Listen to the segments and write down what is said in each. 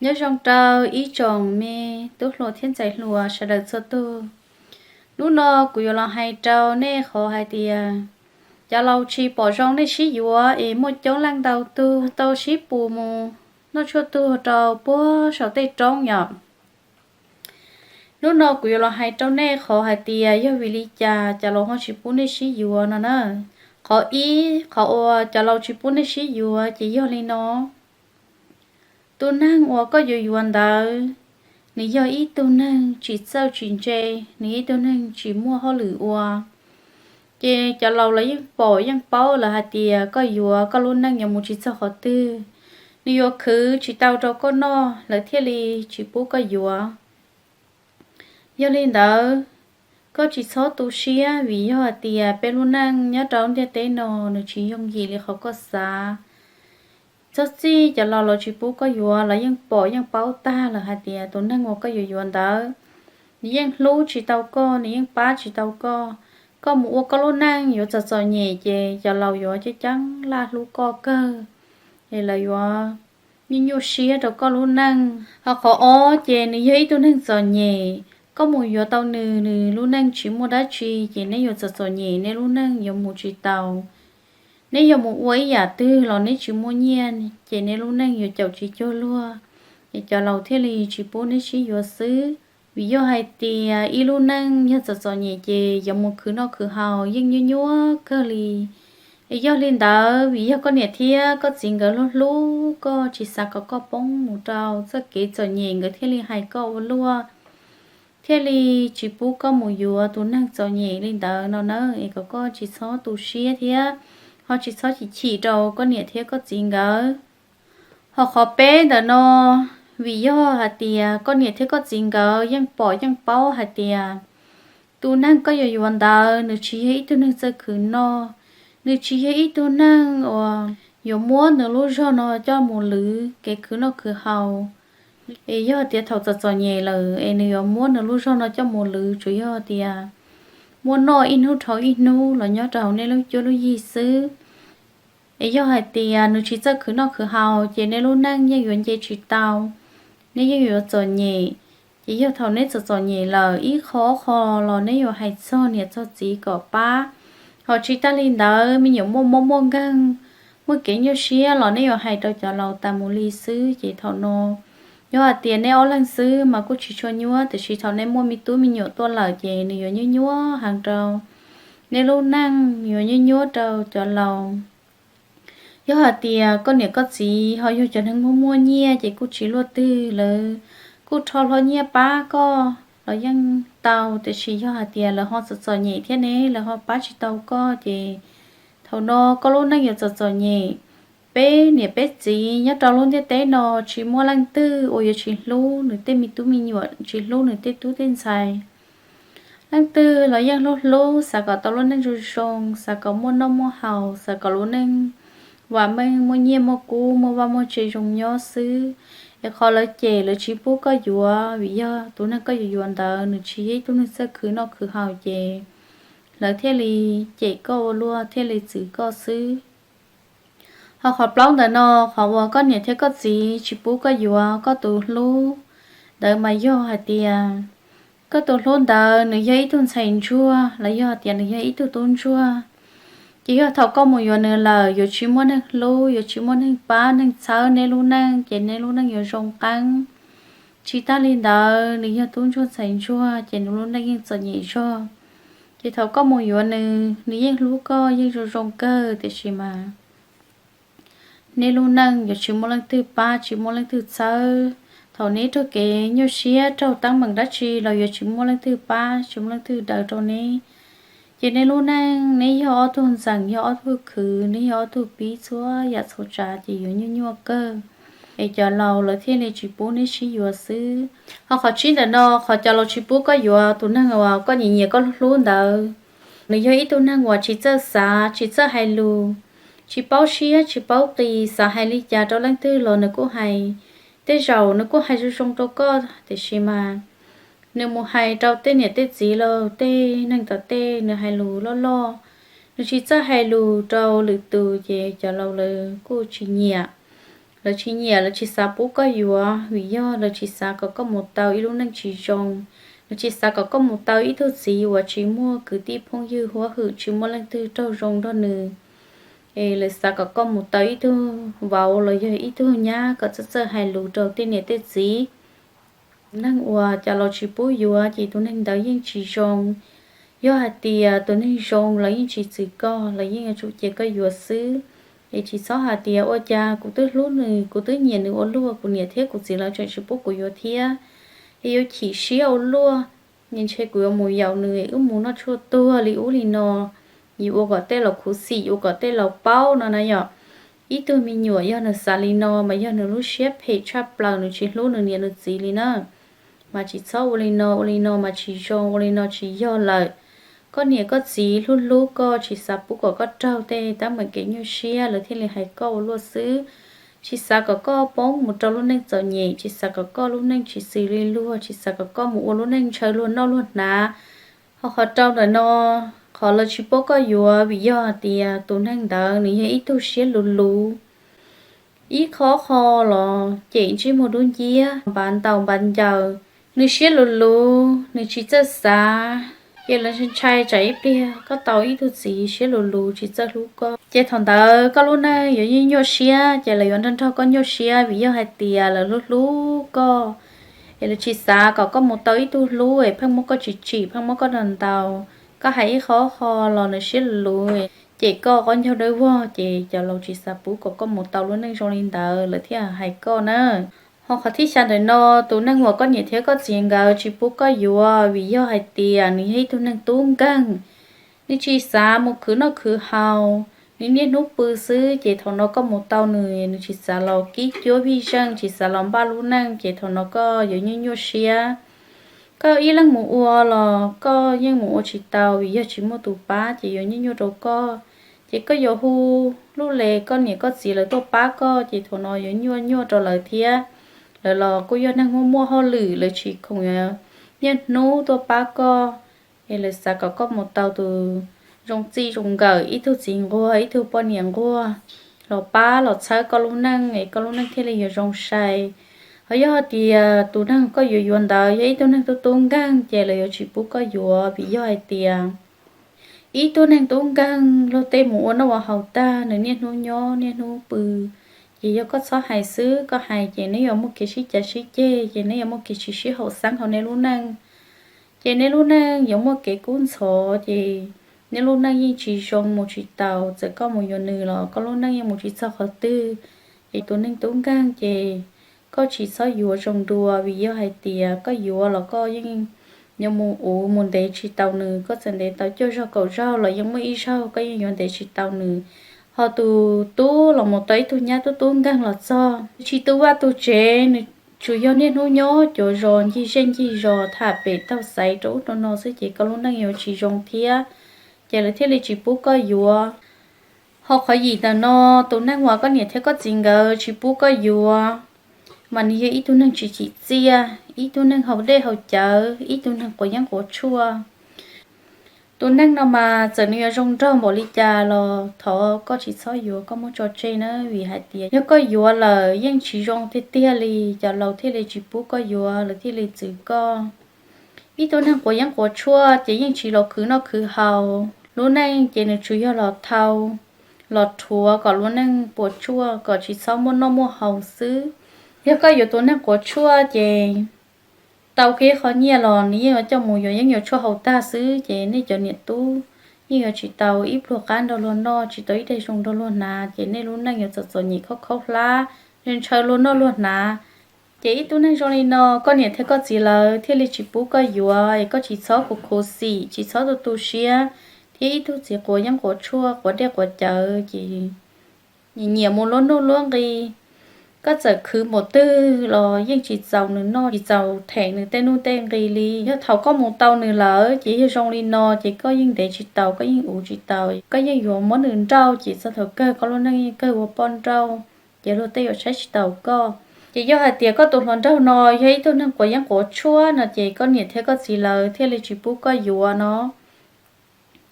Nyob zoo rau ib tsoom me tub hluas thiab ntxhais hluas sawv daws txhua tus. Hnub no kuv yuav los hais rau nej qhov hais tias cov laus tsis pom zoo nej sib yuav es muaj coob leej ntau tug tau sib pus mus noj tshuaj tuag rau puag saum tej roob yom. Hnub no kuv yuav los hais rau nej qhov hais tias yog vim li cas cov laus ho tsis pub nej sib yuav no na. Qhov ib, qhov uas cov laus tsis pub nej sib yuav ces yog li no. Tus neeg uas koj yuav yuav ntawd, nws yog ib tug neeg tsis txawj tsis ntse, nws ib tug neeg tsis muaj hauj lwm ua. Ces cov laus lawv yeej pom yeej paub lawm hais tias koj yuav koj lub neej yuav mus tsis txog qhov twg, nws yuav khwv tsis tau rau koj noj, lawv thiaj li tsis pub koj yuav. Yog li ntawd, koj tsis txhob tu siab vim yog hais tias peb lub neej nyob rau ntiaj teb no nws tsis yooj yim li qhov koj xav. Txhob txij cov laus los tsis pub koj yuav, lawv yeej pom yeej paub tag lawm hais tias tus neeg uas koj yuav yuav ntawd, nws yeej hlub tsis tau koj, nws yeej pab tsis tau koj. Koj mus ua koj lub neej yuav txom txom nyem ces cov laus yuav ceeb ceeb laj hlub koj kawg, es lawv yuav nyuaj nyuaj siab rau koj lub neej. Ho qhov ob ces nws yog ib tug neeg txom nyem, koj mus yuav tau nws, nws lub neej tsis muaj dab tsi ces neb yuav txom txom nyem, neb lub neej yuav mus tsis tau. Neb yuav mus ua ib yam twg los neb tsis muaj nyiaj ces neb lub neej yuav caum tsis cuag luag, es cov laus thiaj li tsis pub neb sib yuav xwb. Vim yog hais tias ib lub neej yog txom txom nyem ces yuav mus khwv noj khwv haus yeej nyuaj nyuaj kawg li. Es yog li ntawd, vim yog koj niam thiab koj txiv nkawd hlub hlub koj, tsis xav kom koj poob mus rau txoj kev txom nyem, nkawd thiaj li hais koj ua luaj, thiaj li tsis pub koj mus yuav tus neeg txom nyem li ntawd no na. Es kom koj tsis txhob tu siab thiab ho tsis txhob chim chim rau koj niam thiab koj txiv nkawd. Ho qhov peb ntawm no, vim yog hais tias koj niam thiab koj txiv nkawd yeej pom yeej paub hais tias tus neeg koj yuav yuav ntawd nws tsis yog ib tug neeg txawj khwv noj, nws tsis yog ib tug neeg uas yuav muab nws lub zog no coj mus lwv kev khwv noj khwv haus. Es yog tias thaum txom txom nyem lawm es nws yuav muab nws lub zog no coj mus lwv, tsuas yog tias muab noj ib hnub dhau ib hnub los nyob rau hauv nej lub cuab lub yig xwb. Es yog hais tias nws tsis txawj khwv noj khwv haus ces nej lub neej yeej yuav nce tsis tau, nej yeej yuav txom nyem. Ces yog thaum neb txom txom nyem lawm, ib qho ob qho los neb yuav hais txog niam txog txiv kom pab. Ho tsis tas li ntawd, me nyuam muaj mob muaj nkeeg, muaj kev nyuaj siab los neb yuav hais rau cov laus tas mus li xwb. Ces thaum no yog hais tias neb ob leeg xwb mas kuj tsis tshua nyuaj, tiam sis thaum neb muaj me tub me nyuam tuaj lawm ces nws yuav nyuaj nyuaj heev rau nej lub neej, yuav nyuaj nyuaj rau cov laus. Yog hais tias koj niam koj txiv ho yog cov neeg muaj muaj nyiaj ces kuj tsis luaj twg, lawv kuj rho hlo nyiaj pab koj los yeej tau, tiam sis yog hais tias lawv ho txom txom nyem thiab ne, lawv ho pab tsis tau koj ces thaum no koj lub neej yuav txom txom nyem. Peb niam peb txiv nyob rau lub ntiaj teb no tsis muaj leej twg uas yuav tsis hlub nws tej me tub me nyuam, tsis hlub nws tej tub tej ntxhais. Leej twg los yeej hlub hlub, xav kom tau lub neej zoo zoo, xav kom muaj noj muaj haus, xav kom lub neej vam meej, muaj nyiaj muaj kub, muaj vaj muaj tse zoo nyob xwb. Es qhov lawv cem lawv tsis pub koj yuav vim yog tus neeg koj yuav yuav ntawd nws tsis yog ib tug neeg txawj khwv noj khwv haus ces lawv thiaj li cem koj ua luaj, thiaj li txwv koj xwb. Ho qhov plaub ntawm no, qhov uas koj niam thiab koj txiv tsis pub koj yuav koj tus hlub ntawd mas yog hais tias koj tus hlub ntawd nws yog ib tug ntxhais ntsuag los yog hais tias nws yog ib tug tub ntsuag. Ces yog thaum koj mus yuav nws lawm, yuav tsis muaj neeg hlub, yuav tsis muaj neeg pab neeg txhawb neb lub neej, ces neb lub neej yuav zoo qeeb. Tsis tas li ntawd, nws yog tub ntsuag ntxhais ntsuag ces nws lub neej yeej txom nyem zog. Ces thaum koj mus yuav nws, nws yeej hlub koj yeej zoo zoo kawg, tiam sis mas neb lub neej yuav tsis muaj leej twg pab, tsis muaj leej twg txhawb. Thaum neb raug kev nyuaj siab, raug teeb meem dab tsi los yuav tsis muaj leej twg pab, tsis muaj leej twg daws rau neb. Ces neb lub neej, neb yog ob tug ntxeem, yog ob tug khwv, neb yog ob tug pib txhua yam txhua tsav, ces yuav nyuaj nyuaj kawg. Es cov laus lawv thiaj li tsis pub neb sib yuav xwb. Ho qhov tsib ntawm no, qhov cov laus tsis pub koj yuav tus neeg uas koj nyiam nyiam koj hlub hlub ntawd, nws yog ib tug neeg uas tsis txawj xav, tsis txawj hais lus, tsis paub siab tsis paub qis, xav hais li cas rau leej twg los nws kuj hais. Tej zaum nws kuj hais zoo zoo rau koj, tiam sis mas nws mus hais rau tej niam tej txiv los tej neeg tom tej, nws hais lus loj loj, nws tsis txawj hais lus rau lwm tus, ces cov laus lawv kuj tsis nyiam. Lawv tsis nyiam, lawv tsis xav pub koj yuav, vim yog lawv tsis xav kom koj mus tau ib lub neej tsis zoo. Lawv tsis xav kom koj mus tau ib tug txiv uas tsis muaj kwv tij phooj ywg huab hwm, tsis muaj leej twg raug zoo nrog nws. Es lawv xav kom koj mus tau ib tug vauv los yog ib tug nyab kom txawj txawj hais lus rau tej niam tej txiv. Tus neeg uas cov laus tsis pub yuav ces tus neeg ntawd yeej tsis zoo. Yog hais tias tus neeg zoo los yeej tsis txwv koj, los yeej yuav tsum cia koj yuav xwb. Es tsis txhob hais tias ua cas kuv twb hlub nws, kuv twb nyiam nws ua luaj, kuv niam thiab kuv txiv lawv tseem tsis pub kuv yuav thiab. Es yuav chim siab ua luaj, ntshe kuv yuav mus yaum nws, wb mus noj tshuaj tuag li ub li no, yuav ua kom tej laus khuv xim, yuav ua kom tej laus paub no na yom. Ib tug me nyuam yog nws xav li no mas yog nws lub siab phem tshaj plaws, nws tsis hlub nws niam nws txiv li na. Mas tsis txhob ua li no, ua li no mas tsis zoo, ua li no tsis yog lawm. Koj niam koj txiv hlub hlub koj, tsis xav pub kom koj raug tej teeb meem kev nyuaj siab, lawv thiaj li hais koj ua luaj xwb. Tsis xav kom koj poob mus rau lub neej txom nyem, tsis xav kom koj lub neej tsis xws li luag, tsis xav kom koj mus ua lub neej ntshaw luag noj luag hnav. Ho qhov rau ntawm no, qhov lawv tsis pub koj yuav vim yog hais tias tus neeg ntawd nws yog ib tug siab luv luv. Ib qho qho los cem ntsej muag dub nciab, npav ntaus npav ncaws. Nws siab luv luv, nws tsis txawj xav, ces lawv ntshai tsam ib pliag koj tau ib tug txiv siab luv luv tsis txawj hlub koj, ces thaum ntawd koj lub neej yuav nyuaj nyuaj siab, ces lawv yuav nrog nrog koj nyuaj siab vim yog hais tias lawv hlub hlub koj. Es lawv tsis xav kom koj mus tau ib tug hlub es pheej muab koj tsim tsim, pheej muab koj ntaus ntaus. Koj hais ib qho qho los nws siab luv luv, cem koj qaub ncaug dawb vog, ces cov laus tsis xav pub kom koj mus tau lub neej zoo li ntawd, lawv thiaj hais koj na. Ho qhov thib xya ntawm no, tus neeg uas koj niam thiab koj txiv nkawd tsis pub koj yuav vim yog hais tias nws yog ib tug neeg tub nkeeg, nws tsis xav mus khwv noj khwv haus, nws niaj hnub pw xwb, ces thaum no koj mus tau nws, nws tsis xav los kib cuab vij zeej, tsis xav los npaj lub neej, ces thaum no koj yuav nyuaj nyuaj siab. Koj ib leeg mus ua los koj yeej mus ua tsis tau vim yog tsis muaj tus pab ces yuav nyuaj nyuaj rau koj. Ces koj yuav hu lub le koj niam koj txiv lawv tuaj pab koj, ces thaum no yuav nyuaj nyuaj rau lawv thiab. Lawv los kuj yog neeg muaj muaj hauj lwm, lawv tsis khoom yuav niaj hnub tuaj pab koj. Es lawv xav kom koj mus tau tus zoo txij zoo nkawm, ib tug txiv nquag, ib tug poj niam nquag los pab los txhawb koj lub neej, es koj lub neej thiaj li yuav zoo sai. Ho yog hais tias tus neeg koj yuav yuav ntawd yog ib tug neeg tub tub nkeeg, ces lawv yuav tsis pub koj yuav vim yog hais tias ib tug neeg tub nkeeg luag tej mus ua noj ua haus tag, nws niaj hnub nyob niaj hnub pw. Ces yog koj txhob hais xwb, koj hais ces neb yuav muaj kev sib cav sib ceg, ces neb yuav muaj kev tsis sib haum xeeb hauv nej lub neej. Ces nej lub neej yuav muaj kev kub ntxhov, ces nej lub neej yeej tsis zoo mus tsis taus, txawm koj mus yuav nws los koj lub neej yeej mus tsis txog qhov twg. Ces tus neeg tub nkeeg ces koj tsis txhob yuav zoo dua, vim yog hais tias koj yuav los koj yeej yuav mus uv mus ntev tsis taus nws, koj txawm ntev tau cuaj zaug kaum zaug los yeej muaj ib zaug koj yeej yuav ntev tsis tau nws. Ho tus tub los mus tau ib tug nyab tub tub nkeeg los txog, tsis tu vaj tu tsev, nws tsuas yog niaj hnub nyob cuav zos ncig zej ncig zos tham pem taug xaiv rau ub rau no xwb ces koj lub neej yuav tsis zoo thiab, ces lawv thiaj li tsis pub koj yuav. Ho qhov yim ntawm no, tus neeg uas koj niam thiab koj txiv nkawd tsis pub koj yuav, mas nws yog ib tug neeg tsis tsim txiaj, ib tug neeg haus dej haus cawv, ib tug neeg quav yeeb quav tshuaj. Tus neeg no mas txawm nws yuav zoo nraug npaum li cas los thov koj tsis txhob yuav, koj muab tso tseg na, vim hais tias yog koj yuav lawm yeej tsis zoo tiag tiag li, cov laus thiaj li tsis pub koj yuav, lawv thiaj li txwv koj. Ib tug neeg quav yeeb quav tshuaj ces yeej tsis los khwv noj khwv haus, lub neej ces nws tsuas yog los thau, los rhuav kom lub neej puas tsuaj, kom tsis txhob muaj noj muaj haus xwb. Yog koj yuav tus neeg quav tshuaj ces tau kev qhov nyiaj los nws yeej yuav coj mus yuav yeeb yuav tshuaj haus tag xwb, ces nej cov niam tub yeej yuav tsis tau ib pluag qab nrog luag noj, tsis tau ib daig zoo nrog luag hnav, ces nej lub neej yuav txom txom nyem khaub khaub hlab, ntshaw luag noj luag hnav. Ces ib tug neeg zoo li no, koj niam thiab koj txiv lawv thiaj li tsis pub koj yuav, es koj tsis txhob khuv khuv xim, tsis txhob tu tu siab, thiab ib tug txiv quav yeeb quav tshuaj, quav dej quav cawv ces nyiam mus luab nuj luab nqi. Koj txawm khwv npaum twg los yeej tsis txaus nws noj, tsis txaus them nws tej nuj tej nqi li. Yog thaum koj mus tau nws lawm ces yog zoo li no ces koj yeej ntev tsis taus, koj yeej uv tsis taus, koj yeej yuav muab nws nrauj, ces txog thaum kawg koj lub neej yeej kawg ua poj nrauj, ces luag tej yuav saib tsis taus koj. Ces yog hais tias koj tus hluas nraug no yog ib tug neeg quav yeeb quav tshuaj no ces koj niam thiab koj txiv lawv thiaj li tsis pub koj yuav no.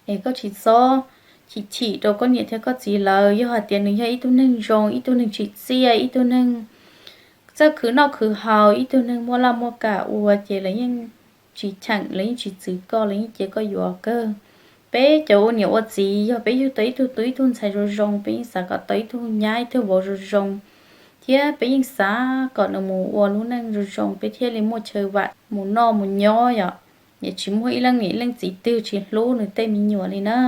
Es koj tsis txhob chim chim rau koj niam thiab koj txiv lawv. Yog hais tias nws yog ib tug neeg zoo, ib tug neeg tsim txiaj, ib tug neeg txawj khwv noj khwv haus, ib tug neeg muaj laj muaj kam ua ces lawv yeej tsis cheem, lawv yeej tsis txwv koj, lawv yeej cia koj yuav kawg. Peb cov ua niam ua txiv, yog peb yug tau ib tug tub ib tug ntxhais zoo zoo, peb yeej xav kom tau ib tug nyab ib tug vauv zoo zoo, thiab peb yeej xav kom nws mus ua lub neej zoo zoo, peb thiaj li muaj chaw vam mus noj mus nyob yom. Yeej tsis muaj ib leej niam leej txiv twg tsis hlub nws tej me nyuam li na.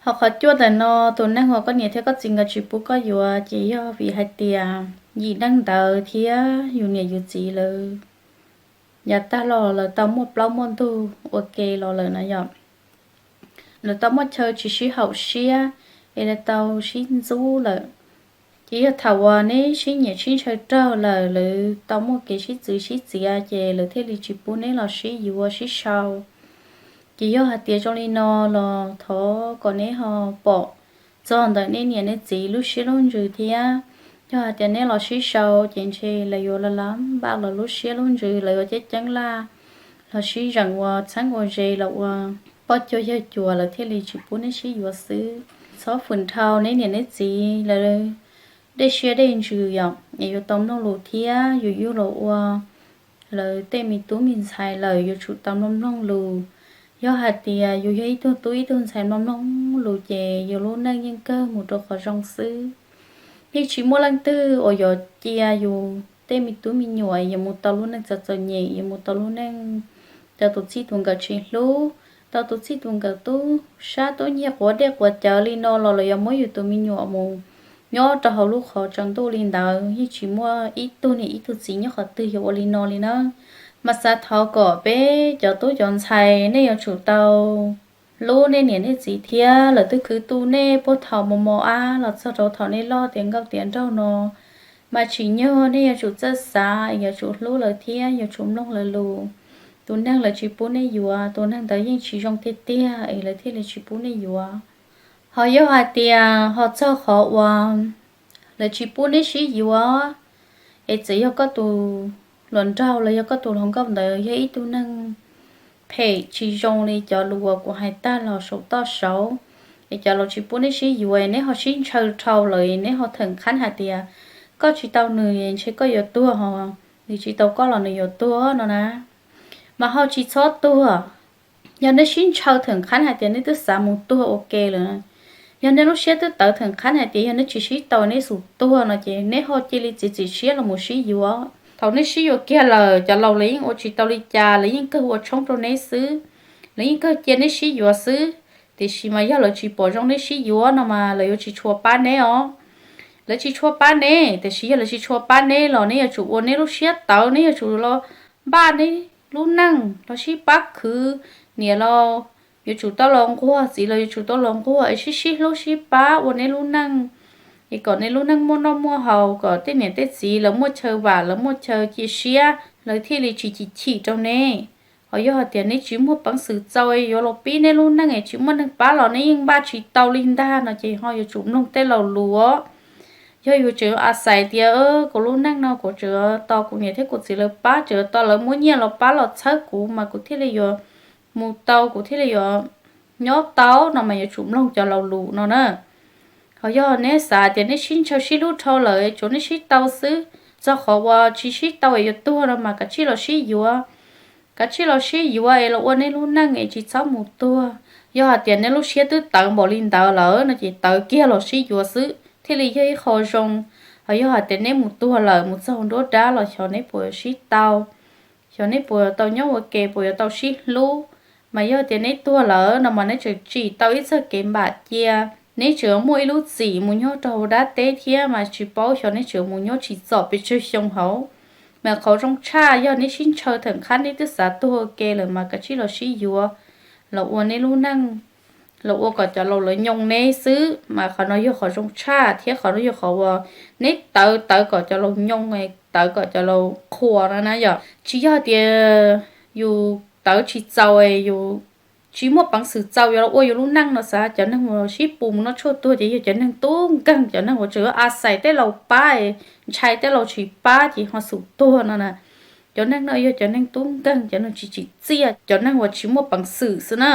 Ho qhov cuaj ntawm no, tus neeg uas koj niam thiab koj txiv nkawd tsis pub koj yuav ces yog vim hais tias yim neeg ntawd thiab yus niam yus txiv lawv yav tag los lawv tau muaj plaub muaj ntug ua ke los lawm na yom. Lawv tau muaj chaw tsis sib haum siab, es lawv tau sib ntxub lawm. Ces yog thaum uas neb sib nyiam sib ntshaw raug lawm, lawv tau muaj kev sib txwv sib txiav, ces lawv thiaj li tsis pub neb los sib yuav sib sau. Ces yog hais tias zoo li no los thov kom neb ho pom txog ntawm nej niam nej txiv lub siab lub ntsws thiab. Yog hais tias neb los sib sau ces ntshe lawv yuav la la npaj los lub siab lub ntsws, lawv yuav ceeb ceeb laj los sib zeem ua txheeb ua ze los ua poj cuag yawg cuas, lawv thiaj li tsis pub neb sib yuav xwb. Txhob fwm dhau neb niam neb txiv lawv dej siab dej ntsws yom, es yuav tau mloog lus thiab. Yus yug los ua lawv tej me tub me ntxhais lawm yuav tsum tau mloog mloog lus. Yog hais tias yus yog ib tug tub ib tug ntxhais mloog mloog lus ces yus lub neej yeej kawg mus rau qhov zoo xwb. Yeej tsis muaj leej twg uas yuav cia yus tej me tub me nyuam yuav mus tau lub neej txom txom nyem, yuav mus tau lub neej tau tus txij tus nkawm tsis hlub, tau tus txij tus nkawm tub sab tub nyiag quav dej quav cawv li no los lawv yuav muab yus tus me nyuam mus nyob rau hauv lub qhov tsaus ntuj li ntawd. Yeej tsis muaj ib tug niam ib tug txiv nyob qhov twg yuav ua li no li na. Mas xav thov kom peb cov tub cov ntxhais nej yuav tsum tau hlub nej niam nej txiv thiab. Lawv twb khwv tu nej puag thaum mos mos ab los txog rau thaum nej loj tiav nkauj tiav nraug no, mas tsim nyog nej yuav tsum txawj xav, yuav tsum hlub lawv thiab yuav tsum mloog lawv lus. Tus neeg lawv tsis pub nej yuav, tus neeg ntawd yeej tsis zoo tiag tiag es lawv thiaj li tsis pub nej yuav. Ho yog hais tias ho txog qhov uas lawv tsis pub neb sib yuav, es txawm yog koj tus hluas nraug los yog koj tus hluas nkauj ntawd yog ib tug neeg phem tsis zoo li cov lus uas kuv hais tag los saum toj saud, es cov lus tsis pub neb sib yuav, neb ho sib ntshaw dhau lawm, neb ho theem qhab hais tias koj tsis tau nws ntshe koj yuav tuag, ho nws tsis tau koj los nws yuav tuag no na. Mas ho tsis txhob tuag. Yog neb sib ntshaw theem qhab hais tias neb twb xav mus tuag ua ke lawm, yog neb lub siab twb tawv theem qhab hais tias yog neb tsis sib tau neb xum tuag no ces neb ho cia li txiav txim siab los mus sib yuav. Thaum neb sib yuav kiag lawm cov laus lawv yeej ua tsis tau li cas, lawv yeej kawg ua tshoob rau neb xwb, lawv yeej kawg cia neb sib yuav xwb. Tiam sis mas yog lawv tsis pom zoo neb sib yuav no mas lawv yuav tsis tshua pab neb os. Lawv tsis tshua pab neb, tiam sis yog lawv tsis tshua pab neb los neb yuav tsum ua neb lub siab tawv, neb yuav tsum los npaj neb lub neej los sib pab khwv. Niam los yuav tsum tau los nquag, txiv los yuav tsum tau los nquag, es sib sib hlub sib pab ua neb lub neej, es kom neb lub neej muaj noj muaj haus, kom tej niam tej txiv lawv muaj chaw vam, lawv muaj chaw cia siab, lawv thiaj li tsis chim chim rau neb. Ho yog hais tias neb tsis muaj peev xwm txaus yuav los pib neb lub neej es tsis muaj neeg pab los neb yeej npaj tsis tau li ntag no ces ho yuav tsum mloog tej laus lus. Yog yus tseem a xais tias kuv lub neej no kuv tseem tos kuv niam thiab kuv txiv lawv pab, tseem tos lawv muab nyiaj los pab los txhawb kuv mas kuv thiaj li yuav mus tau, kuv thiaj li yuav nyob tau no mas yuav tsum mloog cov laus lus no na. Ho yog neb xav tias neb sib ntshaw sib hlub dhau lawm tsuav neb sib tau xwb, txog qhov uas tsis sib tau es yuav tuag no mas kav tsij los sib yuav. Kav tsij los sib yuav es los ua neb lub neej es tsis txhob mus tuag. Yog hais tias neb lub siab twb tawv npaum li ntawd lawm no ces tawv kiag los sib yuav xwb thiaj li yog ib qho zoo. Ho yog hais tias neb mus tuag lawm mus txog nruab dab los xyov neb puas sib tau, xyov neb puas tau nyob ua ke, puas yuav tau sib hlub. Mas yog tias neb tuag lawm no mas neb tseem tsim tau ib txoj kev npam cia, neb tseem muaj ib lub txim mus nyob rau hauv dab teb thiab mas tsis paub xyov neb tseem mus nyob tsim txom pes tsawg xyoo hauv. Mas qhov zoo tshaj yog neb sib ntshaw theem qhab neb twb xav tuag ua ke lawm mas kav tsij los sib yuav, los ua neb lub neej, los ua kom cov laus lawv nyoo neb xwb. Mas qhov no yog qhov zoo tshaj thiab qhov no yog qhov uas neb tawv tawv kom cov laus nyoo, tawv kom cov laus qhuas no na yom. Tsis yog tias yus tawv tsis txaus, yus tsis muaj peev xwm txaus yuav los ua yus lub neej no xav. Cov neeg uas sib pus mus noj tshuaj tuag ces yog cov neeg tub nkeeg, cov neeg uas tseem a xais tej laus pab, ntshai tej laus tsis pab ces ho xum tuag no na. Cov neeg no yog cov neeg tub nkeeg, cov neeg tsis tsim txiaj, cov neeg uas tsis muaj peev xwm xwb na.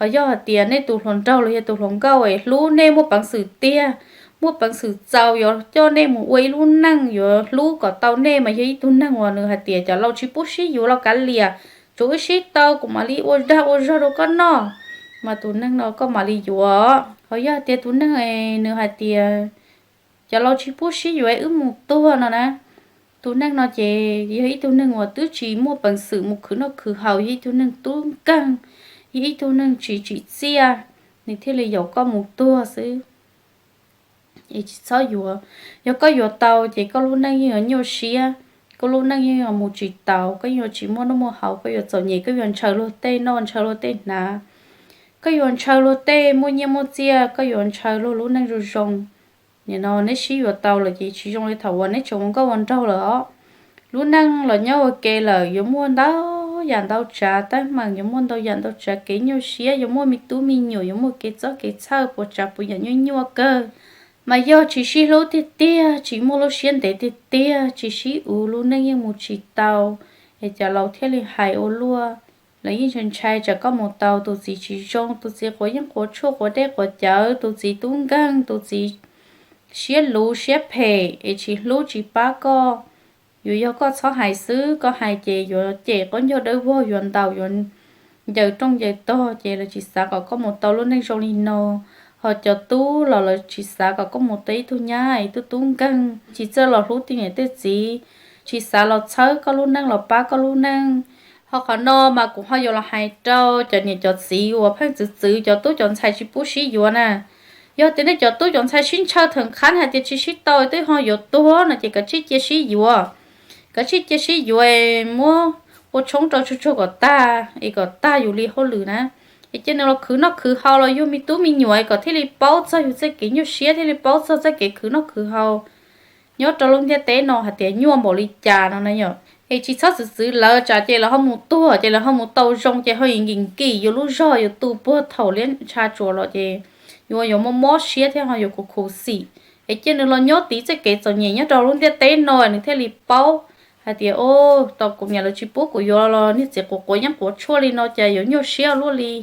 Yog hais tias nej tus hluas nraug los yog tus hluas nkauj es hlub nej muaj peev xwm tiag, muaj peev xwm txaus yuav coj nej mus ua ib lub neej, yuav hlub kom tau nej mas yog ib tug neeg uas nws hais tias cov laus tsis pub sib yuav los kav liam, tsuav wb sib tau kuv mam li ua dag ua zog rau koj noj, mas tus neeg no koj mam li yuav. Ho yog hais tias tus neeg nws hais tias cov laus tsis pub sib yuav wb mus tuag no na, tus neeg no ces yog ib tug neeg uas twb tsis muaj peev xwm mus khwv noj khwv haus, yog ib tug neeg tub nkeeg, yog ib tug neeg tsis tsim txiaj, nws thiaj li yaum koj mus tuag xwb. Es tsis txhob yuav. Yog koj yuav tau ces koj lub neej yeej yuav nyuaj siab, koj lub neej yeej yuav mus tsis taus, koj yeej yuav tsis muaj noj muaj haus, koj yuav txom nyem, koj yuav ntshaw luag tej noj ntshaw luag tej hnav, koj yuav ntshaw luag tej muaj nyiaj muaj txiaj, koj yuav ntshaw luag lub neej zoo zoo. Nim no neb sib yuav tau lawm ces tsis zoo li thaum uas neb tseem ua nkauj ua nraug lawm os. Lub neej los nyob ua ke lawm yuav muaj ntau yam ntau tsav teeb meem, yuav muaj ntau yam ntau tsav kev nyuaj siab, yuav muaj me tub me nyuam, yuav muaj kev txob kev txhawj puas tsav puas yam nyuaj nyuaj kawg. Mas yog tsis sib hlub tiag tiag, tsis muaj lub siab ntev tiag tiag, tsis sib uv, lub neej yeej mus tsis tau. Es cov laus thiaj li hais ua luaj, lawv yeej ntshai ntshai tsam koj mus tau tus txiv tsis zoo, tus txiv quav yeeb quav tshuaj quav dej quav cawv, tus txiv tub nkeeg, tus txiv siab luv siab phem es tsis hlub tsis pab koj. Yuav yog koj txhob hais xwb, koj hais ces yuav cem qaub ncaug dawb vog, yuav ntaus yuav ncaws rooj ncaws tog, ces lawv tsis xav kom koj mus tau lub neej zoo li no. Ho cov tub los lawv tsis xav kom koj mus tau ib tug nyab ib tug tub nkeeg, tsis txawj los hlub tej niam tej txiv, tsis xav los txhawb koj lub neej los pab koj lub neej. Ho qhov no mas kuv ho yuav los hais rau cov niam cov txiv uas pheej txwv txwv cov tub cov ntxhais tsis pub sib yuav na. Yog tias nej cov tub cov ntxhais sib ntshaw thawm qhab hais tias tsis sib tau twb ho yuav tuag no ces kav tsij cia sib yuav. Kav tsij cia sib yuav es muab ua tshoob rau tsuag tsuag kom tag es kom tag yus li hauj lwm na. Es cia nws los khwv noj khwv haus los yug me tub me nyuam es kom thiaj li paub txog yus txoj kev nyuaj siab, thiaj li paub txog txoj kev khwv noj khwv haus nyob rau lub ntiaj teb no hais tias nyuaj npaum li cas no na yom. Es tsis txhob txwv txwv lawv, tsam ces lawv ho mus tuag ces lawv ho mus tau zoo ces ho nkim nkim yus lub zog yus tu puag thaum liab ntsha tsuas los ces yuav yuav mob mob siab thiab ho yuav khuv khuv xim. Es cia nws los nyob tiv txoj kev txom nyem nyob rau lub ntiaj teb no nws thiaj li paub hais tias, o, tau kuv niam lawv tsis pub kuv yuav los niag txiv quav quav yeeb quav tshuaj li no ces yuav nyuaj siab ua luaj li.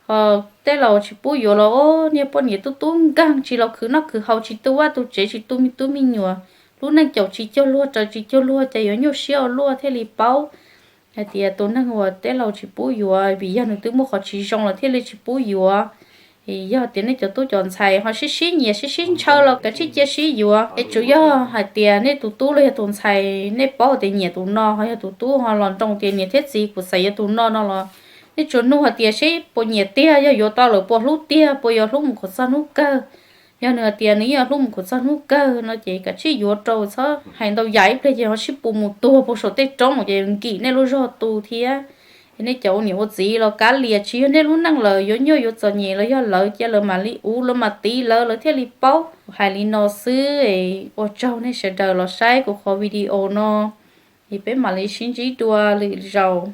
Ho tej laus tsis pub yuav los, o, niag poj niam tub tub nkeeg tsis los khwv noj khwv haus, tsis tu vaj tu tsev, tsis tu me tub me nyuam, lub neej caum tsis cuag luag raws tsis cuag luag ces yuav nyuaj siab ua luaj thiaj li paub hais tias tus neeg uas tej laus tsis pub yuav vim yog nws twb muaj qhov tsis zoo los thiaj li tsis pub yuav. Yog tias nej cov tub cov ntxhais ho sib sib nyiam sib sib ntshaw los kav tsij cia sib yuav. Es tsuas yog hais tias nej tus tub los yog tus ntxhais nej paub tias nyiam tus no, ho yog tus tub ho los nroo tias niam thiab txiv kuv xav yuav tus no no los, nej tsuas nug hais tias seb puas nyiam tiag, yog yuav tau lawm puas hlub tiag, puas yuav hlub mus khuv txog hnub kawg. Yog nws hais tias nws yeej yuav hlub mus khuv txog hnub kawg no ces kav tsij yuav rau, txhob hais ntau yam ib pliag ces ho sib pus mus tuag puag saum tej roob ces nkim nej lub zog tu thiab. Es nej cov ua niam ua txiv los kav liam, tsis yog nej lub neej lawm, yuav nyuaj yuav txom nyem los yog lawv, cia lawv mam li uv, lawv mam tiv lawv, lawv thiaj li paub. Kuv hais li no xwb, ua tsaug nej sawv daws los saib kuv qhov video no, es peb mam li sib ntsib dua lwm zaus.